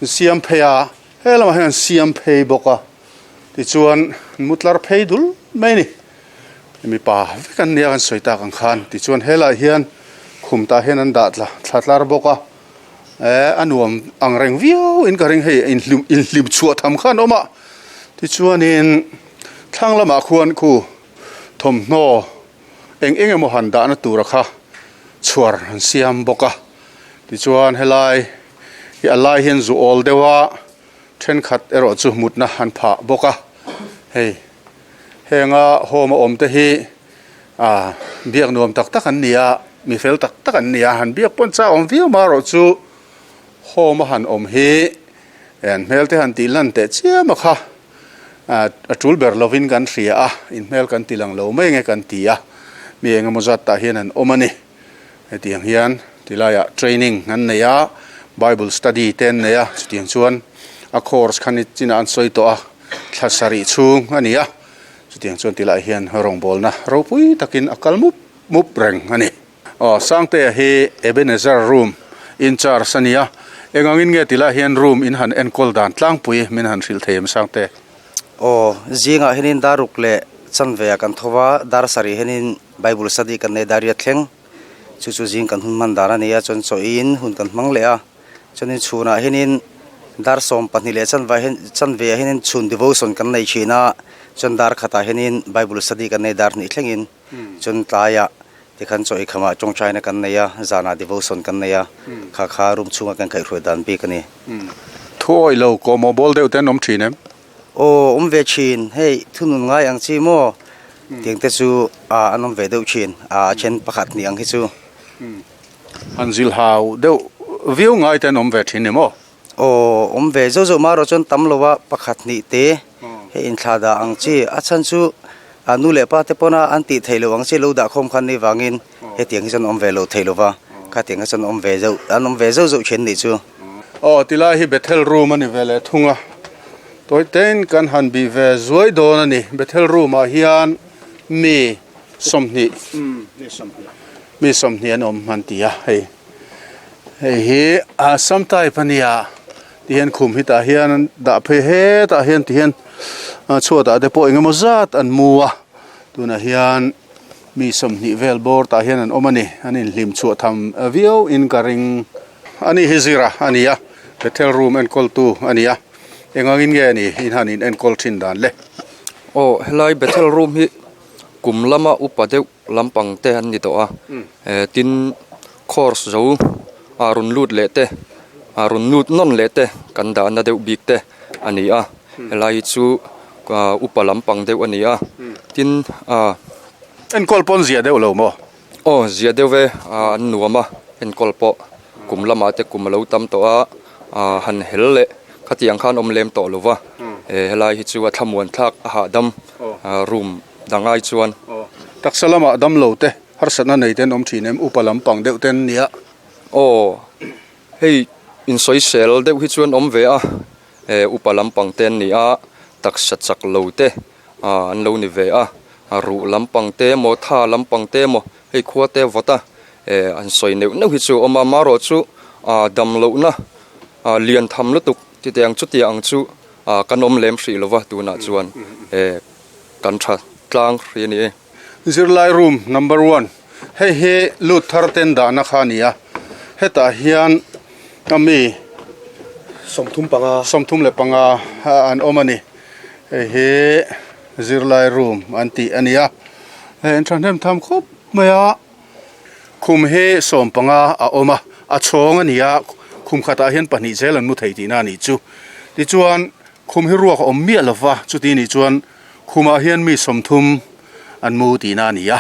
an siam phei a, he lamah hian an siam phei bawk a, tichuan an mu tlar phei dul mai a ni, mipa vek an nia kan sawi tak ang khan, tichuan helaiah hian khum tah hian an dah tla thla tlar bawk a, eh a nuam ang reng viau in ka ring hei inhlim inhlim chhuah tham kha an awm a tichuanin thlang lamah khuan khu thawmhnaw eng eng emaw han dahna tura kha chhuar an siam bawk a tichuan helai hi a lai hian zu awl deuh a thenkhat erawh chu mutna an phah bawk a hei henga home a awm te hi Ah biak nuam tak tak an ni a, mi fel tak tak an ni a, han biak pawn chak awm viau marawh chu home a han awm hi an hmel te han tih lan teh chiam a kha ah a tul ber lovin kan hria a, in hmel kan ti lang lo mai nge kan ti a, mi eng emaw zat tah hian an awm a ni. Hetiang hian tilaiah training an nei a, bible study te an nei a, chutiang chuan a course kha ni chinah an sawi tawh a, thla sarih chhung a ni a. Chutiang chuan tilai hian rawngbawlna ropui takin a kal mup mup reng a ni. Aw Sangtea hi Ebenezer room in charge a ni a, eng angin nge tilai hian room in han enkawl dan tlangpui min han hrilh thei em Sangte? Aw, zingah hianin dar ruk leh chanve ah kan tho va, dar sarih hianin Bible study kan nei dar riat thleng. Chu chu zing kan hun hman dan a ni a, chuan chaw eiin hun kan hmang leh a, chuanin chhunah hianin dar 12 leh chanve hian chanve ah hianin chhun devotion kan nei thin a, chuan dar khatah hianin bible study kan nei dar hnih thlengin chuan tlaiah tikhan chaw ei khamah tawngtaina kan nei a, zanah devotion kan nei a, kha kha room chhunga kan kaihhruai dan bik a ni. Thu awih lo kawhmawh bawl deuh te an awm thin em? Aw awm ve thin, hei thunun ngai ang chi maw? Tiang te chu an awm ve deuh thin, a then pakhat hnih ang hi chu. Han zil hau deuh viau ngai te an awm ve thin ni maw? Aw awm ve zauh zauh mah erawh chuan tam lo a, pakhat hnih te hei inthlah dah ang chi, a chhan chu a nu leh pa te pawna an tih theih loh ang chi lo dah khawm khan ni vangin hetiang hi chuan awm ve lo theih lo va, khatiang hi chuan awm ve zauh an awm ve zauh zauh thin nih chu. Aw tilai hi Bethel room a ni ve leh thung a, tawi tein kan han bih ve zuai dawn a ni. Bethel room ah hian mi 20 mi 20 an awm an ti a, hei hei hi a sam type a nia ti hian khum hi tah hian an dah phei hetah hian ti hian chhuat ah te pawh eng emaw zat an mu a, tunah hian Mi 20 vel bawr tah hian an awm a ni. An inhlim chhuah tham viau in ka ring. Ani hi Zira a ni a, Bethel room enkawltu a ni a. Engangin nge ni in han in enkawl thin dan le? Aw, helai Bethel room hi kum lama upa deuh lampang te an ni tawh a. Tin, course zo a rawn lut leh te, a rawn lut nawn leh te kan dahna deuh bik te a ni a. Helai hi chu upa lampang deuh a ni a. Tin, Enkawl pawn zia deuh lo maw? Aw, zia deuh e, an nuam a, enkawl pawh kum lamah te kum a lo tam tawh a, han hel leh khatiang khan awm lem tawh lo va, helai hi chu a thlamuan thlak a hahdam room dang ai chuan. Taksa lamah dam lo te, harsatna nei ten awm thin em, upa lampang deuh ten nia. Aw, hei insawisel deuh hi chuan awm ve a, upa lampang te an ni a, taksa chak lo te an lo ni ve a, a ruh lampang te emaw tha lampang te emaw hei khua te vawt a eh an sawi neuh neuh hi chu a awm a amaherawh chu ah dam lohna ah lian tham lutuk titiang chutiang ang chu ah kan awm lem hrih lova tunah chuan eh kan tha tlang hrih a ni e. Zirlai room number one hei hi lut thar ten dahna kha a ni a hetah hian a mi 35 an awm a ni. Hei hi zirlai room an tih a ni a, hei an thahnem tham khawp mai a, khum hi 15 a awm a, a chhawng a ni a, khum khatah hian pahnih zel an mu thei tihna a nih chu. Tichuan khum hi ruak a awm miah lo va, chuti nih chuan khumah hian mi 30 an mu tihna a ni a,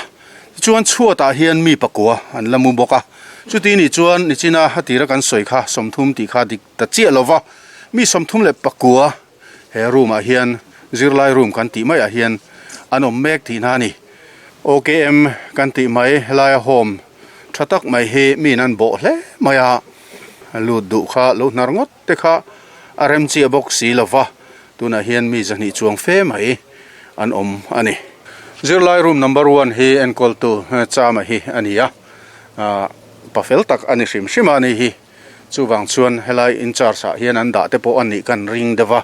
tichuan chhuatah hian mi pakua an la mu bawk a, chuti nih chuan nichina a tira kan sawi kha 30 tih kha dik ta chiah lo va, mi 39. He room ah hian zirlai room kan tih maiah hian an awm mek tihna a ni. OKM kan tih mai helaia home tha tak mai hi miin an bawh hle mai a, lut duh kha lo hnar ngawt te kha a rem chiah bawk si lo va, tunah hian mi 200 chuang fe mai an awm a ni. Zirlai room number one hi enkawltu Chama hi a ni a, pa fel tak a ni hrim hrim a ni hi. Chuvang chuan helai in charge ah hian an dah te pawh a nih kan ring deuh a,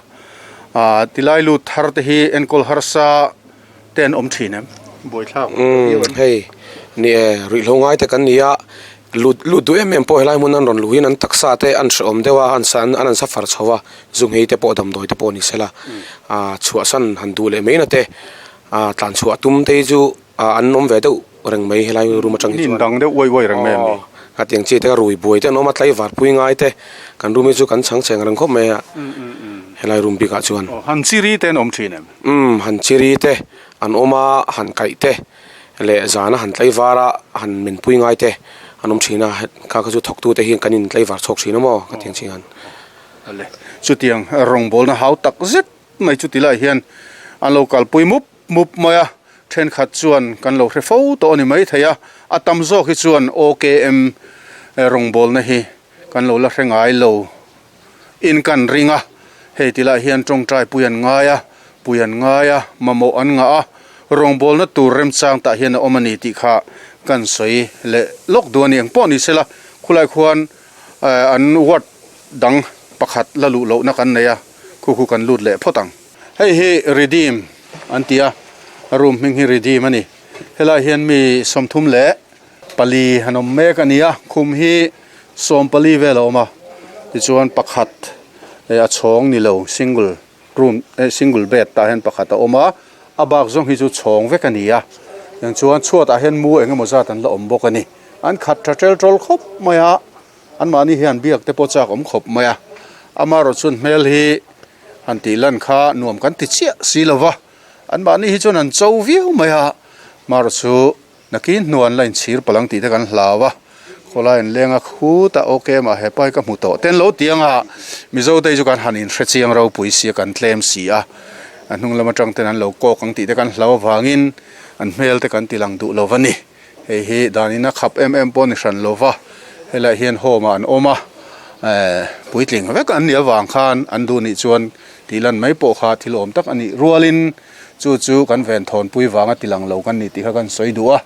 ah tilai lut thar te hi enkawl harsa te an awm thin em? Buaithlak viau em? Hei ni e, ruihhlo ngai te kan ni a, lut lut duh em em pawh helai hmun an rawn luhin an taksa te an hrehawm deuh a, an sa an an suffer chho a, zu nghei te pawh damdawi te pawh ni sela, ah chhuahsan han duh leh mai na te, ah tlanchhuah tum te hi chu Ah an awm ve deuh reng mai helai room atang hi chuan. In dang deuh uai uai reng mai an ni. Aw hetiang chi te ka rui buai te an awm a tlaivar pui ngai te kan room hi chu kan chhang cheng reng khawp mai a helai room bik ah chuan. Aw han chiri te an awm thin em? Umm han chiri te an awm a han kaih te leh zana han tlaivar a han men pui ngai te an awm thin a kha kha chu thawk tu te hian kan in tlaivar chhawk thin a maw hetiang chi hian. Awle chutiang rawngbawlna hau tak zet mai chu tilai hian an lo kalpui mup mup mai a, thenkhat chuan kan lo hre fo tawh a ni maithei a, a tam zawk hi chuan OKM rawngbawlna hi kan lo la hre ngai lo in kan ring a, hei ti lai hian tawngtai pui an ngai a, pui an ngai a, mamawh an ngah a, rawngbawlna tur remchang tah hian a awm a ni tih kha kan sawi leh lawk duh a ni. Engpawh ni sela khulai khuan an ward dang pakhat la luh lohna kan nei a, khu khu kan lut leh phawt ang. Hei hi Redeem an ti a, room hming hi Redeem a ni. Helai hian mi 36. pali an awm mek a ni a, khum hi 40 vel a awm a, tichuan pakhat eh a chhawng ni lo single room eh single bed tah hian pakhat a awm a, a bak zawng hi chu chhawng vek a ni a, tiang chuan chhuatah hian mu eng emaw zat an la awm bawk a ni, an khat tha tel tawl khawp mai a, anmahni hian biak te pawh chak awm khawp mai a, amaherawh chuan hmel hi han tih lan kha nuam kan ti chiah si lo va, anmahni hi chuan an cho viau mai a, amaherawh chu Nakin hnuan la inchhir palh ang tih te kan hlau a, khawlai an leng a khutah ok mah hepa hi ka hmu tawh ten lo ti anga Mizo te hi chu kan han inhre chiang ropui si a kan tlem si a, a hnung lam atang ten an lo kawk ang tih te kan hlau avangin an hmel te kan ti lang duh lo va ni. Hei hi danin a khap em em pawh ni hran lo va, helaiah hian home ah an awm a, eh puitling vek an nih avang khan an duh nih chuan tih lan mai pawh kha thil awm tak a nih rualin Chu chu kan ven thawnpui vanga ti lang lo kan ni tih kha kan sawi duh a,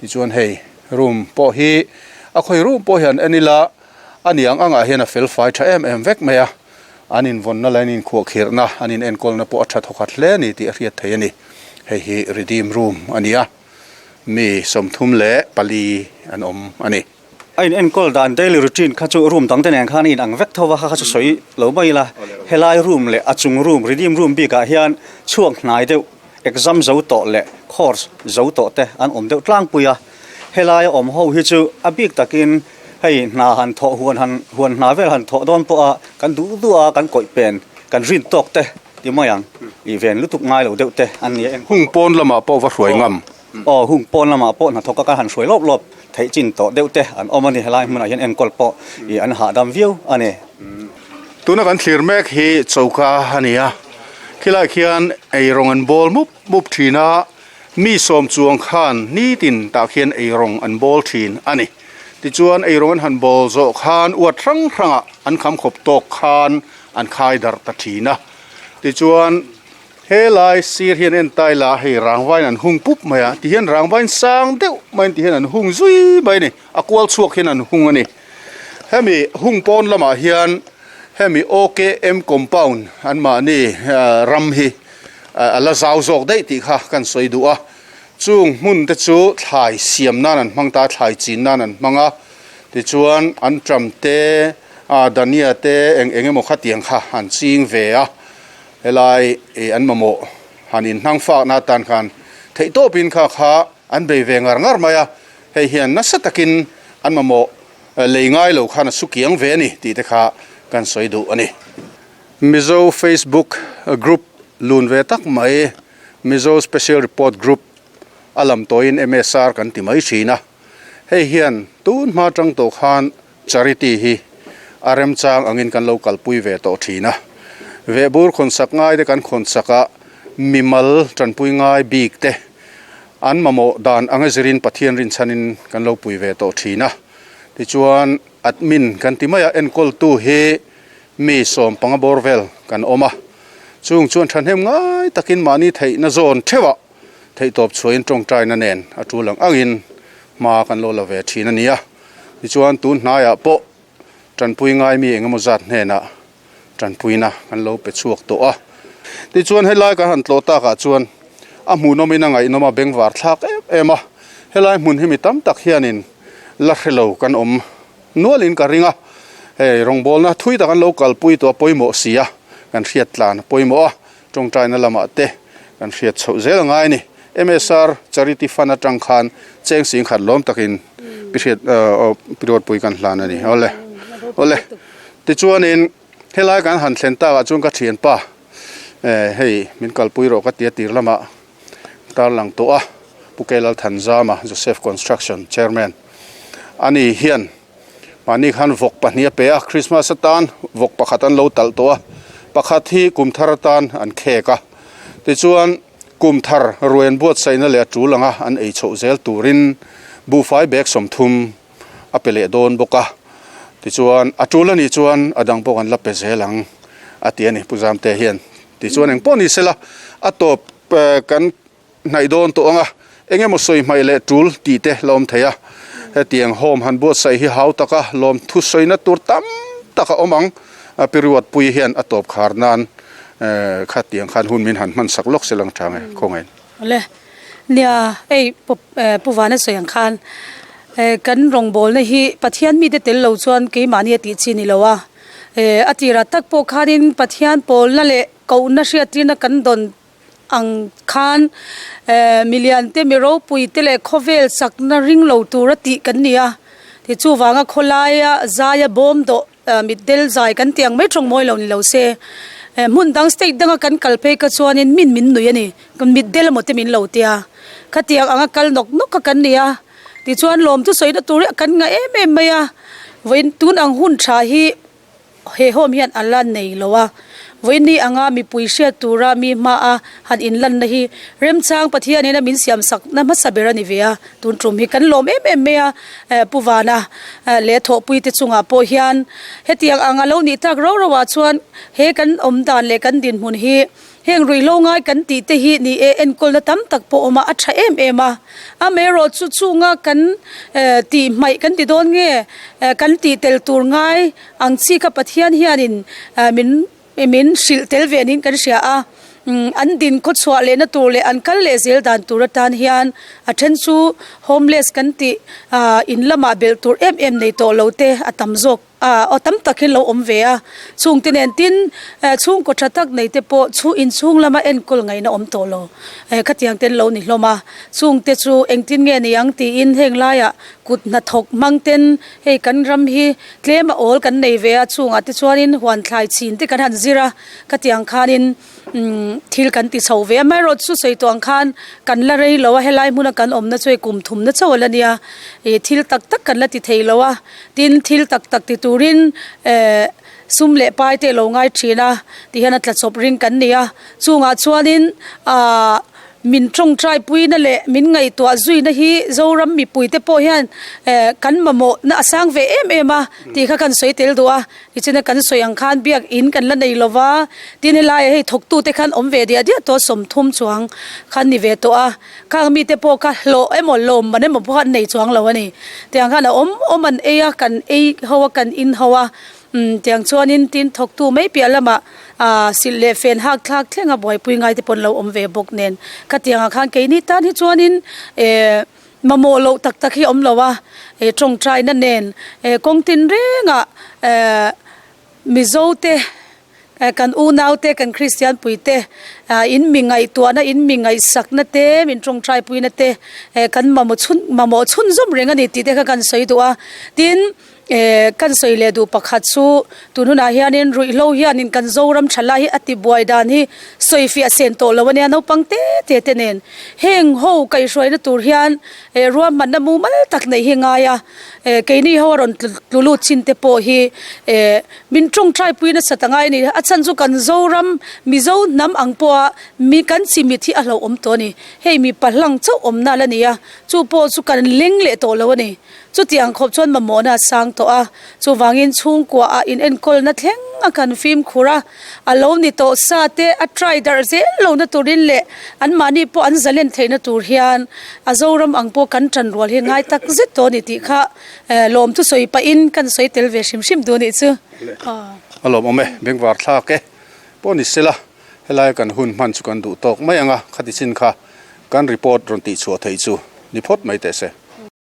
tichuan hei room pawh hi a khawi room pawh hian en ila a ni ang angah hian a fel fai tha em em vek mai a, an invawnna leh an inkhuahkhirhna an inenkawlna pawh a tha thawkhat hle a ni tih a hriat theih a ni. Hei hi Redeem Room a ni a, mi 34 an awm a ni. A in enkawl dan daily routine kha chu room dang te nen khan a in ang vek tho va, kha kha chu sawi lo mai ila, helai room leh a chung room redeem room bik ah hian chhuak hnai deuh exam zo tawh leh course zo tawh te an awm deuh tlangpui a, helai a awm ho hi chu a bik takin hei hna han thawh huan han huan hna vel han thawh dawn pawh a kan duh duh a kan kawih pen kan rin tawk te ti mai ang ih ven lutuk ngai lo deuh te an ni a. Hung pawn lamah pawh va hruai ngam. Aw, hung pawn lamah pawh hnathawk a kan han hruai lawp lawp theih chin tawh deuh te an awm a ni. Helai hmunah hian enkawl pawh ih an hahdam viau a ni. Tuna kan thlir mek hi choka a ni a, khilai khian eirawng an bawl mup mup thin a, mi sawm chuang khan nitin tah khian eirawng an bawl thin a ni. Tichuan eirawng an han bawl zawh khan uat hrang hrangah an kham khawp tawk khan an khai darh ta thin a, tichuan Helai sir hian en tai la hei rangvain an hung pup mai a tihian rangvain sang deuh maiin tihian an hung zui mai a ni a kual chhuak hian an hung a ni hemi hung pawn lamah hian hemi OKM compound an mahni ram hi a la zau zawk daih tih kha kan sawi duh a chung hmun te chu thlai siam nan an hmang ta a thlai chin nan an hmang a tichuan an ṭam te ah dania te eng eng emaw khatiang kha an ching ve a. Helai ih an mamawh han inhnang fakna atan khan theihtawpin kha kha an bei ve ngar ngar mai a, hei hian nasa takin an mamawh lei ngai lo khan a su kiang ve a ni tih te kha kan sawi duh a ni. Mizo Facebook group lun ve tak mai Mizo Special Report Group a lam tawhin MSR kan ti mai thin a, hei hian tun hma tang tawh khan Charity hi a remchang angin kan lo kalpui ve tawh thin a. Vehbur khawnsak ngai te kan khawnsak a, mimal tanpui ngai bik te an mamawh dan anga zirin Pathian rinchhanin kan lo pui ve tawh thin a. Tichuan admin kan ti mai a, enkawltu hi mi 15 bawr vel kan awm a. Chung chuan thahnem ngai takin mahni theihna zawn theuhah theihtawp chhuahin tawngtaina nen a tul ang angin hma kan lo la ve thin a ni a. Tichuan tun hnaiah pawh tanpui ngai mi engemaw zat hnenah tanpuina kan lo pe chhuak tawh a. Tichuan helai kan han tlawh takah chuan a hmuhnawmin a ngaihnawm a bengvar thlak em em a. Helai hmun hi mi tam tak hianin la hre lo kan awm nualin ka ring a. Hei rawngbawlna thui tak an lo kalpui tawh a pawimawh si a, kan hriat tlan a pawimawh a. Tawngtaina lamah te kan hriat chhoh zel a ngai a ni. MSR Charity Fund atang khan cheng sing khat lawm takin pi hriat pi ruatpui kan hlan a ni. Awle awle tichuanin helai kan han thlen takah chuan ka thianpa hei min kalpui rawh ka tia tir lamah tarlang tawh a Pu Kelal Thanzama Joseph Construction Chairman ani hian Mahni khan vawk pahnih a pe a, Christmas atan vawk pakhat an lo talh tawh a, pakhat hi kum thar atan an khek a. Tichuan, kum thar ruai an buatsaihna leh a tul anga an ei chhoh zel turin buhfai bag 30 a pe leh dawn bawk a. Tichuan, a tul a nih chuan a dang pawh kan la pe zel ang a ti a ni Pu Zamte hian. Tichuan engpawh ni sela a tawp kan hnaih dawn tawh ang a, eng emaw sawi hmaih leh tul tih te la awm thei a, hetiang home han buatsaih hi hau taka lawm thusawina tur tam tak a awm ang, a period pui hian a tawp khar nan khatiang khan hun min han hman sak lawk se lang tha nge khawngaih. Awle, nia hei Pu Vana sawi ang khan. Kan rawngbawlna hi Pathian mite tel lo chuan keimahni a tih chi ni lo a. A tirah tak pawh khanin Pathian pawlna leh kohna hriattirna kan dawn ang khan milian te mi ropui te leh khawvel chakna ring lo tura tih kan ni a. Tichuvanga khawlaia zaia bawm dawh Mitdel zai kan tih ang mai tawng mawi lo ni lo se, hmun dang state danga kan kal phei kha chuanin min min nui a ni, mitdel emaw te min lo tia, khatiang anga kal nawk nawk kha kan ni a, tichuan lawm chu sawina tur hi kan ngah em em mai a, vawiin tun ang hun tha hi he home hian a la nei lo a. Vawiini anga mipui hriat tura mi hmaa han inlanna hi remchang Pathianin a min siamsak na hmasa ber a ni ve a, tun tum hi kan lawm em em mai a, Pu Vana leh thawhpuite chungah pawh hian hetiang ang a lo nih tak rau rauah chuan he kan awm dan leh kan dinhmun hi heng ruihhlo ngai kan tih te hi ni e enkawlna tam tak pawh awm a, a tha em em a, amaherawh chu chunga kan tih hmaih kan ti dawn nge kan tih tel tur ngai Ang chi kha Pathian hianin min min hrilh tel ve niin kan hria a, an din khaw chhuah lehna tur leh an kal leh zel dan tur atan hian a then chu homeless kan tih in lamah belh tur em em nei tawh lo te a tam zawk a tam tak hi lo awm ve a, chungte nen tin chhungkaw tha tak nei te pawh chhu inchhung lama enkawl ngaihna awm tawh lo khatiang te an lo ni hlawm a, chungte chu engtin nge ni ang tiin heng laiah kut hnathawk hmang ten Hei kan ram hi tlem a awl kan nei ve a, chungah te chuanin huan thlai chin te kan han zir a, khatiang khanin umm thil kan ti chho ve a, amaherawh chu sawi tawh ang khan kan la rei lo a, helai hmuna kan awmna chu hei kum thumna chauh a la nia, ih thil tak tak kan la ti thei lo a, tin thil tak tak ti turin eh sum leh pai te a lo ngai thin a, tihian a tla chawp ring kan ni a, chungah chuanin ahh. Min tawngtai puina leh min ngaihtuah zuina hi Zoram mipuite pawh hian kan mamawhna a sang ve em em a tih kha kan sawi tel duh a. Tichuan kan sawi ang khan biakin kan la nei lova, tin helaiah hei thawktute khan awm ve diah diah tawh 30 chuang khan ni ve tawh a. Khang mite pawh kha hlawh emaw lawmman emaw pawh kha an nei chuang lo a ni. Tiang khan a awm awm an ei a, kan ei ho a, kan in ho a. Umm tiang chuanin tin thawktu mai piah lamah aah silh leh fen hak thlak thleng a buaipui ngai te pawn lo awm ve bawk nen khatiangah khan keini tan hi chuanin eh mamawh loh tak tak hi a awm lo a, eh tawngtaina nen eh kawng tin rengah eh Mizo te eh kan unau te kan Kristian pui te ah in mi ngaihtuahna in mi ngaihsakna te min tawngtaipuina te eh kan mamawh chhun mamawh chhunzawm reng a ni tih te kha kan sawi duh a tin. Eh, kan sawi leh duh pakhat chu tun hunah hianin ruihhlo hianin kan Zoram tha lai hi a ti buai dan hi sawi fiah sen tawh lo a nia naupang te te te nen. Heng ho kaihhruaina tur hian eh ruahmanna mumal tak neih hi ngai a, eh keini ho a rawn tlu lut chin te pawh hi eh min tawngtai pui nasa ta ngai a ni. A chhan chu kan Zoram Mizo hnam ang pawha mi kan chimit hi a hlauhawm tawh a ni. Hei mipa hlang chauh awmna la ni a, chu pawh chu kan leng leh tawh lo a ni. Chutiang khawp chuan mamawhna a sang tawh a, chuvangin chhungkua ah inenkawlna thleng a kan fimkhur a, a lo ni tawh sa te a try darh zel lohna turin leh anmahni pawh an zalen theihna tur hian a Zoram ang pawh kan tan rual hi ngai tak zet tawh a ni tih kha lawm chu sawi pahin kan sawi tel ve hrim hrim duh a nih chu. A lawmawm e, bengvar thlak e pawh ni sela, helai kan hun hman chu kan duh tawk mai ang a, khati chin kha kan report rawn tihchhuah theih chu ni phawt mai teh se.